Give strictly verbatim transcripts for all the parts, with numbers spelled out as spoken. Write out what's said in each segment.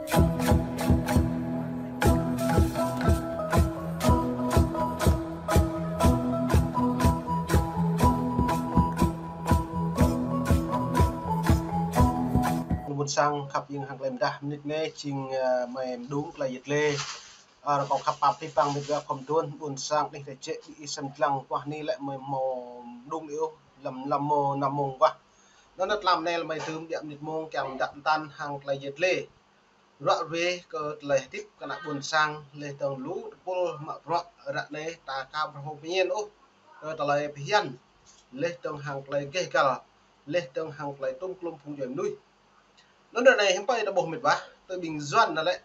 Ƀuôn sang khăp, jing hăng tơlơi mơdah mơnit anai jing, ơ, mơi mơđung tơlơi yet lê. Ơ, rơkâo khăp pap pih pang mĕt wa khŏm tuan, ƀuôn sang anih ta jĕ ƀing ih sem lăng, wah anai lĕ mơi hmâo mơđung ih ôh, lăm, lăm mông, năm mông wah. Anŭn tlam anai lĕ mơi tơm biă mơnit mông kiăng mơdăk mơtăn hăng tơlơi yet lê. Ruă ruê kơ tơlơi hơdip kơ ană ƀuôn sang, leh dơ̆ng lu tơpul mă bruă ră anai ta ka pơhrăm pơñen ôh kơ tơlơi phiăn, leh dơ̆ng hăng tơlơi gêh gal, leh dơ̆ng hăng tơlơi tŭm klŭm phung djuai mơnuih. Anŭn ră anai hiư̆m pă ta ƀuh mĕt wa, tui ƀing Yuan anŭn lĕ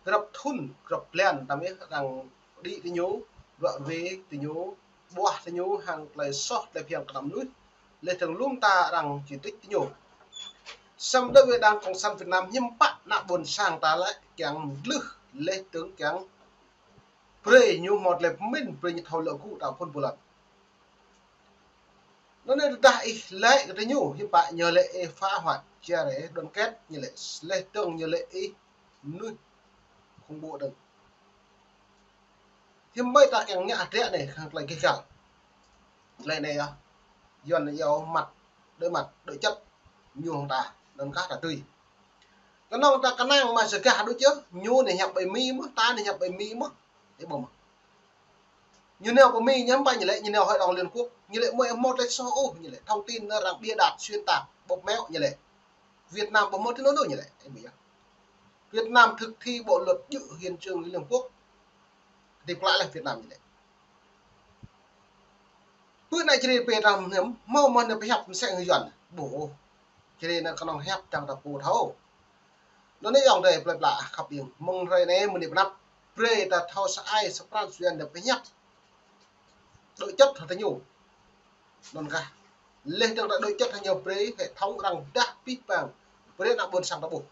grăp thŭn, grăp blan ta mơ̆ arăng đĭ tơ ñu, ruă ruê tơ ñu, ƀuah tơ ñu hăng tơlơi soh tơlơi phiăn kơ ană mơnuih, leh dơ̆ng lŏm ta arăng chỉ trích tơ ñu. Samơ̆ đơ wĕ Đảng Cộng sản Việt Nam hiư̆m pă ană ƀuôn sang ta lĕ kiăng glưh, leh dơ̆ng kiăng brơi ñu hmâo tơlơi pơmĭn, brơi ñu thâo lŏ gŭ ta phŭn pơlăn. Anŭn anai tơdah ih laĭ kơ tơ ñu, hiư̆m pă ñu laĭ ih phá hoại chia rẽ đoàn kết, ñu laĭ, leh dơ̆ng ñu laĭ ih mơnuih khủng bố dơ̆ng. Hiư̆m pă ta kiăng ngă hơdră anai hăng tơlơi gêh gal. Tơlơi anai yơh, Yuan yua mặt, đối mặt, đối chất ñu hăng ta, anŭn kah ta tui. Kơnơ̆ng ta kơnang mă sa gah đôč yơh, ñu anai hiăp ƀơi Mi mơ̆n, ta anai hiăp ƀơi Mi mơ̆n. Ih ƀuh mơ̆? Ñu nao pơ Mi, ñu hiư̆m pă ñu laĭ, ñu nao Hội đồng Liên Quốc, ñu laĭ mơi hmâo tơlơi soh ôh, ñu laĭ thông tin arăng bịa đặt xuyên tạc, bóp méo, ñu laĭ. Việt Nam ƀu hmâo tơlơi anŭn, ñu laĭ. Ih ƀuh yơh. Việt Nam thực thi bộ luật giữ hiến chương Liên Hợp Quốc. Hơdip klă laih Việt Nam ñu laĭ. Pơ anai čơrê pê ta hiư̆m, hmâo mơ̆n anai pơhiăp mơsĕ hăng Yuan. Ƀu ôh. Čơrê anai kơnơ̆ng hiăp dăng ta pô thâo. Anŭn anai ayŏng adơi plơi pla khăp ƀing. Mơ̆ng hrơi anai mơ̆ng anai pơ anăp, brơi ta thâo sa ai sa pran sa Yuan anai pơhiăp. Đối chất hăng tơ ñu. Anŭn kah. Leh dơ̆ng ta đối chất hăng ñu brơi hệ thống arăng pơdah pih pang. Brơi ană ƀuôn sang ta ƀuh.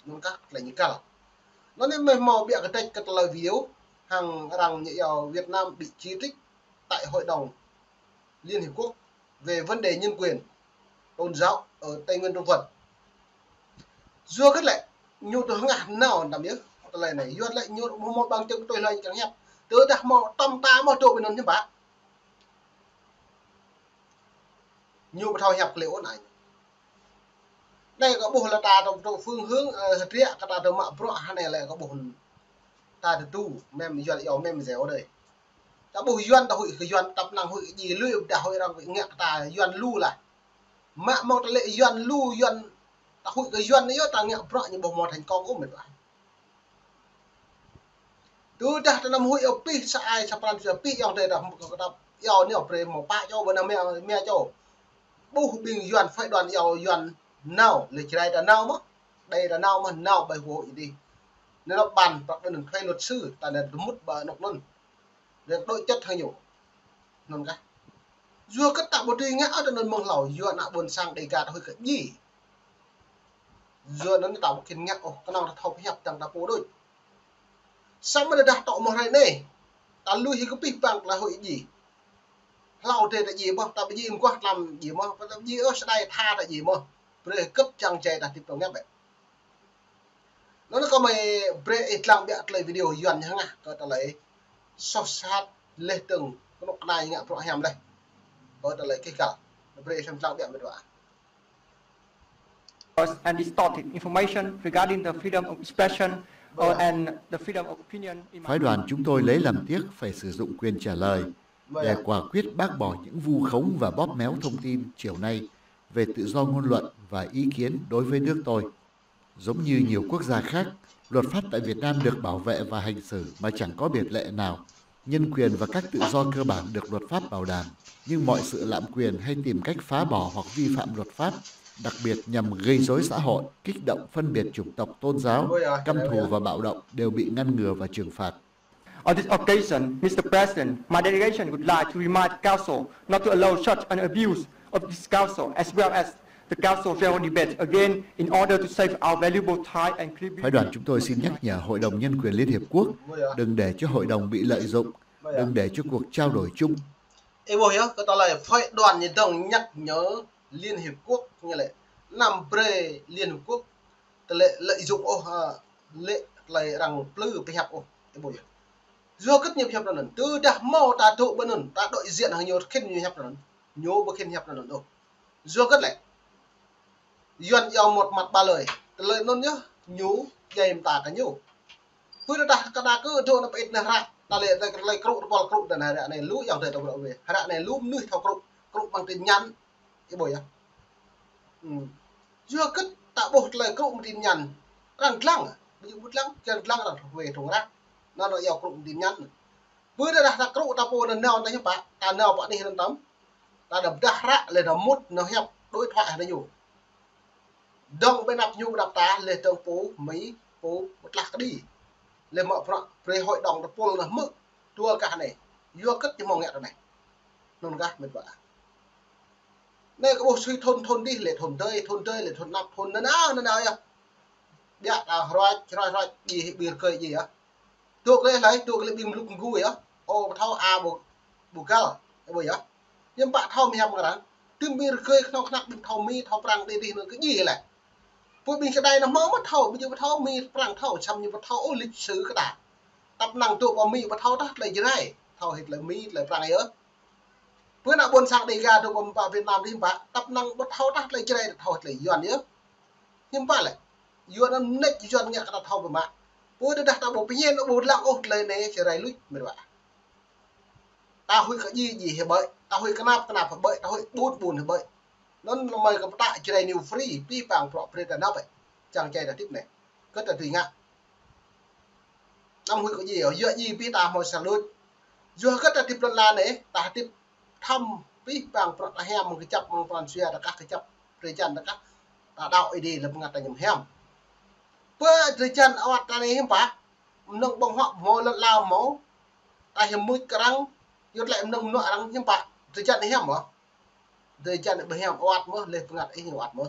Anŭn kah tơlơi ñu găl. Anŭn anai mơi hmâo biă kơ đĕč kơ tơlơi video hăng arăng ñu yua Việt Nam bị chỉ trích tại Hội đồng Liên Hiệp Quốc về vấn đề nhân quyền tôn giáo ở Tây Nguyên Đông Thuận. Yua hơget lĕ, ñu tŭ hơngah nao tăm yơh tơlơi anai. Yua lĕ ñu hmâo bằng chứng tui hlơi ñu kiăng hiăp. Tơdah hmâo tơm ta mơ̆ tŭ ƀing anŭn hiư̆m pă. Ñu ƀu thâo hiăp klĕ ôh anai. Anai kơ ƀuh lĕ ta tŭ, tŭ phương hướng, ơ, hơdră kơ ta tŭ mă bruă hă anai lĕ kơ ƀuh ta tŭ tŭ, mơ̆ng Yuan yua mơ̆ng Yuan anai. Ta ƀuh Yuan ta huĭ kơ Yuan, ta pơnăng huĭ kơ djai lui, ta huĭ arăng ngă kơ ta Yuan lu lah. Mă hmâo tơlơi Yuan lu, Yuan ta huĭ kơ Yuan anai yơh ta ngă bruă ñu ƀu hmâo thành công ôh mĕt wa. Tơdah ta năm huĭ yua pih sa ai sa pran sa pih ayŏng adơi ta hmâo kơ ta yua anai brơi hmâo pă čô ƀơi anai mia, mia čô. Ƀuh ƀing Yuan phái đoàn yua Yuan nao, lĕ Jrai ta nao mơ̆, Đê ta nao mơ̆, nao ƀơi huĭ dih. Anai lŏ ban prăk ƀơi anŭn thuê luật sư, ta anai tơmŭt ƀơi anŏ anŭn. Anai đối chất hăng ñu. Anŭn kah. Yua hơget ta ƀu dưi ngă ôh tơ anŭn mơ̆ng hlâo, yua ană ƀuôn sang Đêga ta huĭ kơ djai. Yua anŭn ta ƀu khĭn ngă ôh, kơnơ̆ng ta thâo pơhiăp dăng ta pô đôč. Samơ̆ tơdah tŏ mơ̆ hrơi anai, ta lui hĭ kơ pih pang tơlơi huĭ djai. Hlâo adih ta djai mơ̆, ta ƀu djai mơguah tlam djai mơ̆, ta ƀu djai ôh, sa đai tha ta djai mơ̆. Brơi hơgĕt čang jai ta hơdip tơnap ƀĕ. Anŭn kơ mơi brơi ih lăng biă tơlơi video Yuan ñu hơngah kơ tơlơi soh sat leh dơ̆ng kơnuk kơna ngă bruă hiam leh. Kơ tơlơi gêh gal. Brơi ih lăng biă mĕt wa. And distorted information regarding the freedom of expression or, and the freedom of opinion in my Phái đoàn chúng tôi lấy làm tiếc phải sử dụng quyền trả lời để quả quyết bác bỏ những vu khống và bóp méo thông tin chiều nay về tự do ngôn luận và ý kiến đối với nước tôi. Giống như nhiều quốc gia khác, luật pháp tại Việt Nam được bảo vệ và hành xử mà chẳng có biệt lệ nào. Nhân quyền và các tự do cơ bản được luật pháp bảo đảm, nhưng mọi sự lạm quyền hay tìm cách phá bỏ hoặc vi phạm luật pháp, đặc biệt nhằm gây rối xã hội, kích động phân biệt chủng tộc, tôn giáo, căm thù và bạo động đều bị ngăn ngừa và trừng phạt. On this occasion, Mister President, my delegation would like to remind the Council not to allow such an abuse of this Council as well as the Council general debate again in order to save our valuable time and credibility. Phái đoàn chúng tôi xin nhắc nhở Hội đồng Nhân quyền Liên Hiệp Quốc đừng để cho Hội đồng bị lợi dụng, đừng để cho cuộc trao đổi chung. Ih ƀuh yơh, kơ tơlơi phái đoàn ñu dơ̆ng nhắc nhở Liên Hiệp Quốc ñu lĕ, năm brơi Liên Hiệp Quốc tơlơi lợi dụng ôh, ha, lĕ tơlơi arăng plư pơhiăp ôh, ih ƀuh yơh. Yua hơget ñu pơhiăp anŭn? Tơdah hmâo ta dŏ ƀơi anŭn, ta đối diện hăng ñu khĭn ñu hiăp anŭn. Ñu ƀu khĭn hiăp anŭn ôh. Yua hơget lĕ? Yuan iâu một mặt ba lời. Tơlơi anŭn yơh, ñu djai mơta kơ ñu. Pơ tơdah kơ đa kơ dŏ anŭn pơ-ĭt anai hră, ta lĕ tơlơi krŭ tơpul krŭ tơnah hră anai lu yơh tơlơi tơbrŏ wê. Hră anai lu mơnuih thâo krŭ, krŭ mơ̆ng tin nhắn. Ih ƀuh yơh. Hmm. Yua hơget ta ƀuh tơlơi krŭ mơ̆ng tin nhắn. Arăng lăng, ƀu djơ̆ ƀu lăng, kiăng lăng arăng wê tŏng ră. Anŭn anŭn iâu krŭ mơ̆ng tin nhắn. Pơ tơdah ta krŭ ta pô anŭn nao anai hiư̆m pă, ta nao pơ anih anŭn tơm. Ta đa pơdah hră lĕ ta mŭt nao hiăp đối thoại hăng ñu. Dŏng ƀơi anăp ñu ƀơi anăp ta lĕ dŏng pô Mi, pô pơtlaih kơđi. Lĕ mă prăk brơi hội đồng tơpul anŭn hmư̆ dua gah anai. Yua hơget ñu hmâo ngă tui anai. Anŭn gah mĕt wa. Anai kơ ƀuh sui thun thun dih lĕ thun dơi, thun dơi lĕ thun anăp, thun nanao nanao yơh. Biă ta hruač hruač hruač djai ƀing rơgơi djai yơh. Dŏ kơ lĕ hlơi, dŏ kơ lĕ ƀing mlŭk mgu yơh. Ơ, ƀu thâo a ƀu, ƀu găl, ih ƀuh yơh. Hiư̆m pă thâo mơhiăp mơ̆ng arăng. Tơm ƀing rơgơi kơnơ̆ng kơnăk ƀing thâo Mi, thâo Prăng đĭ đih anŭn kơ djai lĕ. Pô ƀing kơđai anŭn hmâo mơ̆ thâo, ƀu djơ̆ ƀu thâo Mi Prăng thâo, čăm ñu ƀu thâo ôh lịch sử kơ ta. Tăp năng dŏ pơ Mi ƀu thâo tah tơlơi Jrai, thâo hĭ tơlơi Mi, tơlơi Prăng yơh. Pơ ană ƀôn sang Đêga dŏ pơ Việt Nam đih hiư̆m pă, tăp năng ƀu thâo tah tơlơi Jrai, thâo hĭ tơlơi Yuan yơh. Hiư̆m pă lĕ? Yuan anŭn mơneč Yuan ngă kơ ta thâo biă mă. Pơ tơdah ta ƀu pơñen ƀu lăng ôh tơlơi anai Jrai luč mĕt wa. Ta huĭ kơ djai djai hĭ ƀơi, ta huĭ kơnap kơnap hĭ ƀơi, ta huĭ ƀun ƀun hĭ ƀơi. Anŭn lơmai kơ pơtă Jrai New Free, pĭ păng prŏk brơi ta nao ƀơi. Čang čai ta tĭp anai. Kơ ta tui ngă. Anăm huĭ kơ djai, yua djai pĭ ta hmâo sa đôč. Yua hơget ta tĭp lŏn la anai, ta tĭp thăm pĭ păng prŏk ta hiam mơ̆ng kơjăp mơ̆ng pran jua ta kah kơjăp drơi jăn ta kah. Ta đaŏ Ơi Adai lĕ bơngăt ta ñu hiam. Pơ drơi jăn awăt ta anai hiư̆m pă. Mơnơ̆ng ƀơ̆ng huă hmâo lŏn la hmâo. Ta hiam mŭt kơ arăng, yua tơlơi mơnơ̆ng mơnuă arăng hiư̆m pă. Drơi jăn anai hiam mơ̆. Drơi jăn ƀu hiam awăt mơ̆, lĕ bơngăt ih ñu awăt mơ̆.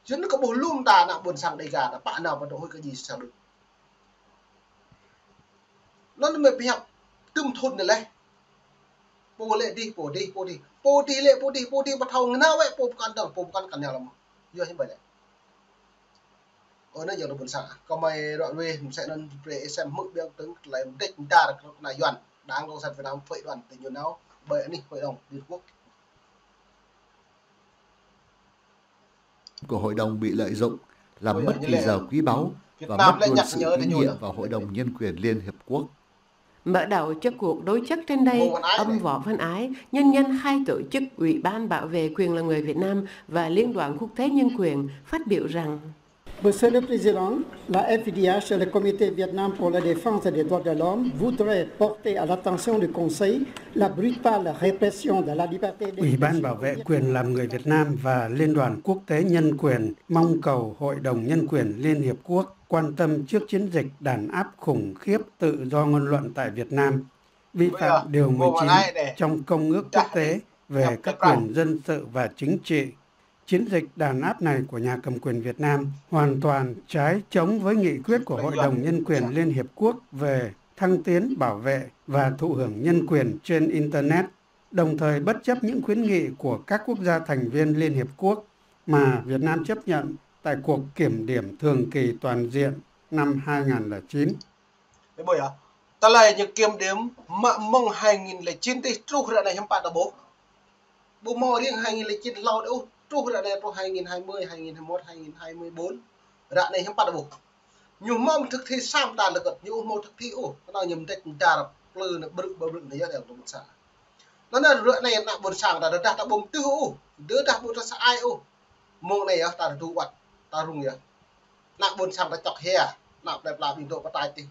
Yua anŭn kơ ƀuh lŏm ta ană ƀôn sang Đêga ta pă nao pơ dŏ huĭ kơ djai sa đôč. Anŭn mơ̆ pơhiăp tơm thun anai lĕ. Pô lĕ dih, pô dih, pô dih. Pô dih lĕ, pô dih, pô dih, ƀu thâo ngă nao wĕ, pô pơkŏn dơ̆ng, pô pơkŏn kăn nao lăm. Yua hiư̆m ƀơi lĕ. Ơ, anai yơh ană ƀôn sang. Kơmơi ră ruai, mơsĕ anŭn brơi ih sem hmư̆ biă tơ̆ng tơlơi mơneč mơdar kơ ană Yuan. Đảng Cộng sản Việt Nam phê chuẩn tơ ñu nao ƀơi anih Hội đồng Liên Hợp Quốc. Của Hội đồng bị lợi dụng, làm mất kỳ giờ quý báu và mất luôn sự tín nhiệm vào Hội đồng Nhân quyền Liên Hiệp Quốc. Mở đầu cho cuộc đối chất trên đây, ông Võ Văn Ái, nhân danh hai tổ chức Ủy ban Bảo vệ Quyền Là Người Việt Nam và Liên đoàn Quốc tế Nhân quyền, phát biểu rằng: Monsieur le Président, la F I D H et le Comité Vietnam pour la défense des droits de l'homme voudraient porter à l'attention du Conseil la brutale répression de la liberté d'expression. Ủy ban Bảo vệ Quyền Làm Người Việt Nam và Liên đoàn Quốc tế Nhân quyền mong cầu Hội đồng Nhân quyền Liên Hiệp Quốc quan tâm trước chiến dịch đàn áp khủng khiếp tự do ngôn luận tại Việt Nam, vi phạm điều mười chín trong Công ước Quốc tế về các quyền dân sự và chính trị. Chiến dịch đàn áp này của nhà cầm quyền Việt Nam hoàn toàn trái chống với nghị quyết của Hội đồng Nhân quyền Liên Hiệp Quốc về thăng tiến, bảo vệ và thụ hưởng nhân quyền trên Internet, đồng thời bất chấp những khuyến nghị của các quốc gia thành viên Liên Hiệp Quốc mà Việt Nam chấp nhận tại cuộc kiểm điểm thường kỳ toàn diện năm hai nghìn lẻ chín. Ih ƀuh yơh. Tơlơi ñu kiểm điểm mă mơ̆ng hai nghìn lẻ chín tih truh ră anai hiư̆m pă ta ƀuh. Ƀu hmâo riêng hai nghìn lẻ chín hlâo đơi ôh, truh ră anai truh hai nghìn hai mươi, hai nghìn hai mươi mốt, hai nghìn hai mươi bốn. Ră anai hiư̆m pă ta ƀuh. Ñu hmâo thực thi sa mơta lơkơt, ñu ƀu hmâo thực thi ôh. Kơnơ̆ng ñu mơneč mơdar plư anai ƀrư̆ ƀrư̆ anai yơh ană ƀôn sang. Anŭn anai ră anai ană ƀôn sang ta, tơdah ta ƀu mơtưh ôh, tơdah ƀu ta sa ai ôh. Mơ̆ng anai yơh ta rơdu wăt, ta rŭng yơh. Ană ƀôn sang ta čŏk hia, ană plơi pla ƀing dŏ pơtač tih.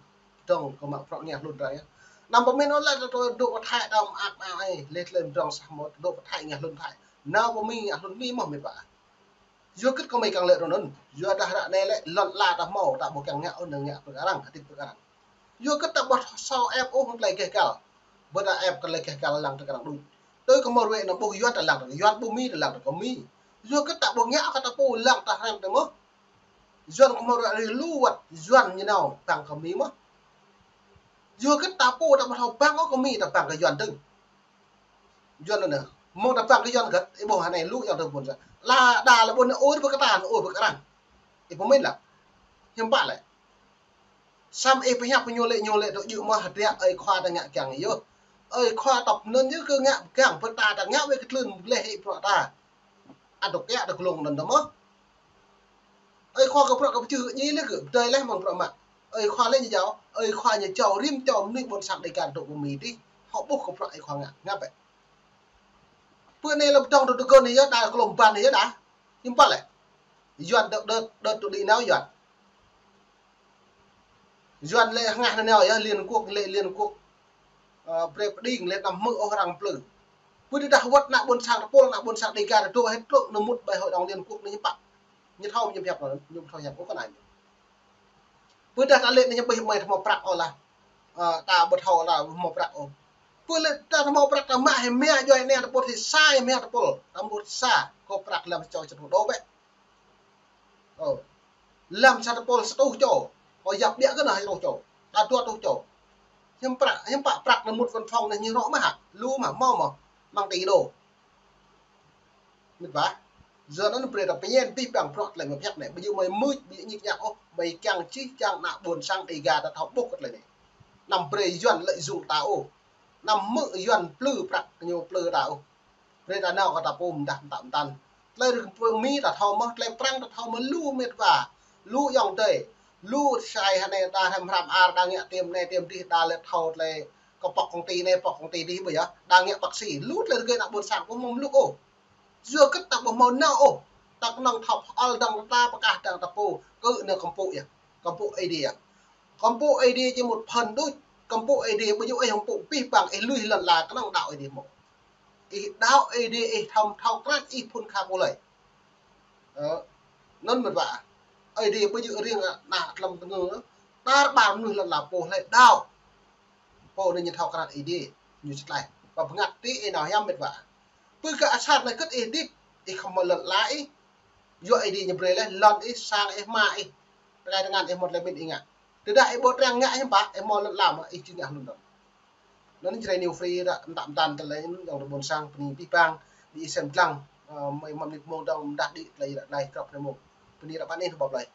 Dŏng kơ mă prŏk ngă hlŭn rai yơh. Anăm pơmĭn ôh lĕ ta dŏ pơthaih đăm ak ai, lĕ tơlơi mdrŏng sah mơ̆ dŏ pơthaih ngă hlŭn thaih. Nao pơmĭn ngă hlŭn Mi mơ̆ mĕt wa. Yua hơget kơmơi kiăng lĕ rŏ anŭn. Yua dah ră anai lĕ lŏn la ta hmâo, ta ƀu kiăng ngă ôh, anŭn ngă pơ kơ arăng, hơdip pơ kơ arăng. Yua hơget ta ƀu thâo ĕp ôh tơlơi gêh găl. Ƀu ta ĕp tơlơi geh găl lăng tơ kơ arăng đôč. Tui kơ mơ̆ ruai anŭn ƀuh Yuan ta lăng tơ kơ Yuan, ƀuh Mi ta lăng tơ kơ Mi. Yua hơget ta ƀu ngă kơ ta pô lăng ta hrăm tơ mơ̆. Yuan kơ mơ̆ ruai lu wăt Yuan ñu nao păng kơ Mi mơ̆. Yua hơget ta pô ta ƀu thâo păng ôh kơ Mi ta păng kơ Yuan dơ̆ng. Yuan anŭn. Mơ̆ng ta păng kơ Yuan hơget, ih ƀuh anai lu yơh tơ ƀôn sang. La đa la ƀôn anai ôr pơ kơ ta, anŭn ôr pơ kơ arăng. Ih pơmĭn lah. Hiư̆m pă lĕ. Samơ̆ ih pơhiăp ñu lĕ, ñu lĕ tŏ jư̆ mơ̆ hơdră ơi khua ta ngă kiăng yơh. Ơi khua tŏp anŭn yơh kơ ngă kiăng pơ ta, ta ngă wơ̆t kơ tlưn gleh ih bruă ta. Ăt tŏ kiăng ta glông anŭn ta mơ̆. Ơi khua kơ bruă kơ pơčeh ñu lĕ kơ pơdơi leh mơ̆ng bruă mă. Ơi khua lĕ ñu jao, ơi khua ñu jao rĭm čô mơnuih ƀôn sang Dêgar dŏ pơ Mi tih. Hŏ ƀuh kơ bruă ơi khua ngă, ngă bĕ. Pơ anai lăm tŏng tơ tơgơ̆n yơh đa, klom ban yơh đa. Hiư̆m pă lĕ. Yuan đơ̆t, đơ̆t, đơ̆t tŭ đĭ nao Yuan. Yuan lĕ hơngah nao yơh Liên Quốc, lĕ Liên Quốc. Ơ, brơi pơđing lĕ anăm hmư̆ ôh arăng plư. Pơ tơdah wơ̆t ană ƀôn sang tơpul, ană ƀôn sang Dêgar dŏ hĕt klŏk nao mŭt ƀơi Hội đồng Liên Quốc anai hiư̆m pă. Ñu thâo ñu hiăp anŭn, ñu thâo hiăp ôh kơ anai. Pơ tơdah ta lĕ anai ñu ƀơi mơi thâo mă prăk ôh lah. Ơ, ta ƀu thâo lah mă prăk ôh. Pơ lĕ ta mă prăk ta mă hĭ mia djuai anai ta ƀuh hĭ sa hĭ mia tơpul. Ta ƀuh sa kơ prăk lăm čô čơtŭ đô bĕ. Ơ. Lăm sa tơpul sa rơtuh čô. Kơ yap biă kơ anŭn hai rơtuh čô. Ta dua rơtuh čô. Hiư̆m prăk, hiư̆m pă prăk nao mŭt văn phòng anai ñu rŏ mơ̆ hă? Lu mơ̆, hmâo mơ̆? Mơ̆ng tỉ đô. Mĭt wa. Yua anŭn brơi ta pơñen abih bang bruă tơlơi mơ̆ pơhiăp anai. Ƀu djơ̆ mơi mưč, ƀu djơ̆ ñik ñak ôh, mơi kiăng čih kiăng ană ƀôn sang Dêgar ta thâo ƀuh kơ tơlơi anai. Anăm brơi Yuan lợi dụng ta ôh. Anăm hmư̆ Yuan plư prăk ñu plư ta ôh. Brơi ta nao kơ ta pô mơdah mơtă mơtăn. Tơlơi rơ̆k pơ Mi ta thâo mơ̆, tơlơi Prăng ta thâo mơ̆ lu mĭt wa. Lu ayŏng adơi. Lu sai hơnai ta hrăm hrăm ar đa ngă tiêm anai tiêm adih đa lĕ thâo tơlơi kơ pŏk công ty anai pŏk công ty adih ƀu yơh. Đa ngă bác sĩ. Lu tơlơi rơgơi ană ƀôn sang ƀu hmâo mluk ôh. Yua kơ ta ƀu hmâo nao ôh. Ta kơnơ̆ng thâo pơal dơ̆ng ta pơkah dơ̆ng ta pô. Kơ anai kơmpŭ yơh. Kơmpŭ Aê Diê. Kơmpŭ Aê Diê či mŭt phăn đôč. Kơmpŭ Aê Diê ƀu djơ̆ ih kơmpŭ abih bang ih lui lŏn ala kơnơ̆ng đaŏ Aê Diê mơ̆. Ih đaŏ Aê Diê ih thâo thâo krăn ih phŭn kha pô lơi. Ơ, anŭn mĭt wa. Aê Diê ƀu djơ̆ riêng ană tơlăm tơngư. Tar ƀar mơnuih lŏn ala pô hlơi đaŏ. Pô anai ñu thâo krăn Aê Diê. Ñu čơtlaih. Pơbơngăt tĭ ih nao hiam mĭt wa. Pơ kơ asar anai kơ̆t ih hơdip. Ih khŏm mă lŏn ala ih. Yua Aê Diê ñu brơi leh lŏn ih, sang ih, hma ih. Tơkai tơngan ih mơ̆t leh mĭn ih ngă. Tơdah ih ƀu triăng ngă hiư̆m pă, ih mă lŏn ala mơ̆, ih či ngă hlŭn dơ̆ng. Anŭn Jrai New Free ră mơtă mơtăn tơlơi anŭn dơ̆ng tơ ƀôn sang bơni abih bang, ƀing ih sem lăng, ơ, mơi mơ̆n mơnit mông dơ̆ng mơdah đĭ tơlơi ră anai krăp anai mông. Bơni ră pă anai hơbăp lơi.